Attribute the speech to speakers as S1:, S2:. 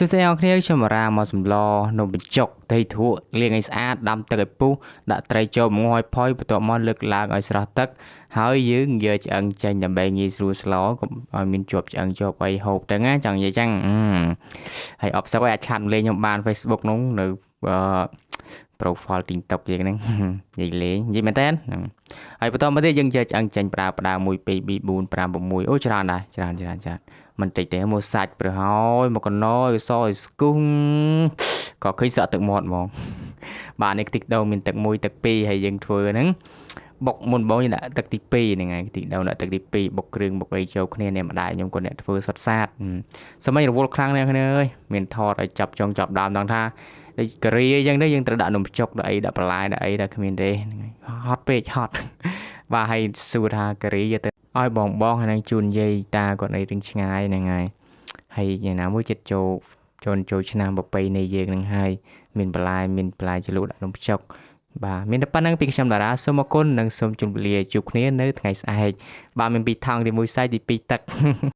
S1: សួស្តីអ្នកគ្នាខ្ញុំរាមកសម្លនំបញ្ចុកត្រីធក់លាងឲ្យស្អាតដាំទឹកឲ្យពុះដាក់ត្រីចូលមកឲ្យផុយបន្ទាប់មកលើកឡើងឲ្យស្រស់ទឹកហើយយើងយកឆ្អឹងចេញដើម្បីងាយស្រួលស្លកុំឲ្យមានជាប់ឆ្អឹងជាប់អីហូបទៅណាចង់និយាយចឹងហើយអបសុកឲ្យអាចឆាត់លេងខ្ញុំបាន Facebook នោះនៅអឺ profile TikTok យើងហ្នឹងនិយាយលេងនិយាយមែនតើហើយបន្តមកទៀតយើងយកឆ្អឹងចេញប្រើផ្ដើម1 2 3 4 5 6អូច្រើនដែរច្រើនច្រើនច្រើនមិនតិចទេមកសាច់ប្រហើយមកកណោឲ្យសឲ្យស្គុះក៏ឃើញស្រក់ទឹកមាត់ហ្មងបាទនេះខ្ទិះដូងមានទឹក1ទឹក2ហើយយើងធ្វើហ្នឹងបុកមុនបងយើងដាក់ទឹកទី2ហ្នឹងហើយខ្ទិះដូងដាក់ទឹកទី2បុកគ្រឿងបុកអីចូលគ្នានេះម្ដាយខ្ញុំក៏អ្នកធ្វើសុទ្ធសាធសម័យរវល់ខ្លាំងណាស់គ្នាអើយមានថតឲ្យចាប់ចុងចាប់ដើមដល់ថាដូចការីអីចឹងទៅយើងត្រូវដាក់នំបញ្ចុកដាក់អីដាក់បន្លែដាក់អីដល់គ្មានទេហ្នឹងហើយហត់ពេកហត់បាទហើយសួរថាការីយកទៅឲ្យបងបងហើយនឹងជូនយាយតាគាត់នៅទាំងឆ្ងាយហ្នឹងហើយហើយយ៉ាងណាមួយចិត្តចូលចូលចូលឆ្នាំប្រពៃណីយើងនឹងហើយមានបន្លែមានបន្លែជ្រលក់ដាក់នំបញ្ចុកបាទមានតែប៉ុណ្្នឹងពីខ្ញុំតារាសូមអរគុណនិងសូមជម្រាបលាជួបគ្នានៅថ្ងៃស្អែកបាទមានពីរថង់ទី1សាច់ទី2ទឹក។